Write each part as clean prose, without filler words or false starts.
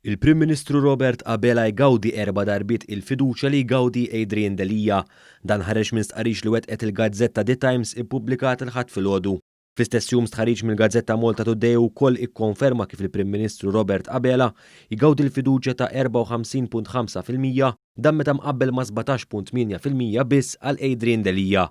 Il-Prim Ministru Robert Abela jgawdi erba' darbiet il-fiduċja li jgawdi Adrian Delia. Dan ħareġ minn stqarriġ li wettqet il-gazzetta The Times ippubblikat il-Ħadd filgħodu. Fl-istess jum stħarriġ mill-gazzetta Malta Today wkoll ikkonferma kif il-Prim Ministru Robert Abela jgawdi l-fiduċja ta' 54.5%, dan meta mqabbel ma' 17.8% biss għal Adrian Delia.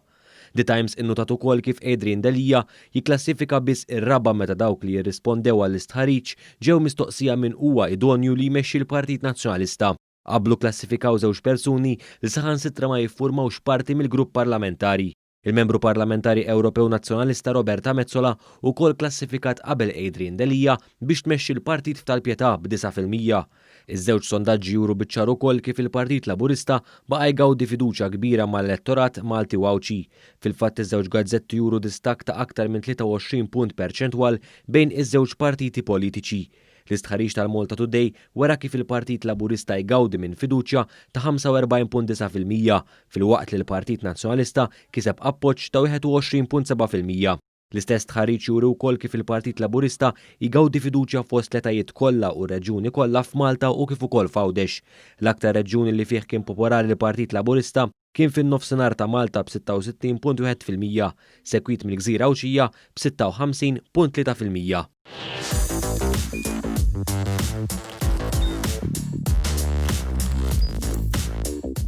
The Times innutat ukoll kif Adrian Delia jikklassifika biss ir-raba' meta dawk li jirrispondew għall-istħarriġ ġew mistoqsija min huwa idonju li jmexxi l-Partit Nazzjonalista. Qablu kklassifikaw żewġ persuni li saħansitra ma jiffurmawx parti mill-grupp parlamentari. Il-Membru Parlamentari Ewropew Nazzjonalista Roberta Metsola wkoll klassifikat qabel Adrian Delia biex tmexxi l-partit f'Tal-Pietà b'9%. Iż-żewġ sondaġġi juru biċ-ċar ukoll kif il-Partit Laburista baqa' jgawdi fiduċja kbira mal-elettorat Malti u Għawdxi. Fil-fatt iż-żewġ gazzetti juru distakk ta' aktar minn 23 punt perċentwal bejn iż-żewġ partiti politiċi. L-istħarriġ tal-Malta Today wera kif il-Partit Laburista jgawdi minn fiduċja ta' 45.9% filwaqt li l-Partit Nazzjonalista kiseb appoġġ ta' 21.7%. L-istess stħarriġ juri wkoll kif il-Partit Laburista jgawdi fiduċja fost l-etajiet kollha u r-reġjuni kollha f'Malta u kif ukoll f'Għawdex. L-aktar reġjun li fih kien popolari l-Partit Laburista kien fin-Nofsinhar ta' Malta b'66.1%, segwit mill-gżira Għawdxija b'56.3%.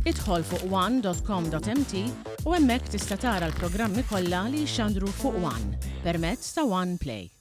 Idħol fuq one.com.mt u hemmhekk tista' tara l-programmi kollha li jixxandru fuq One permezz ta' One Play.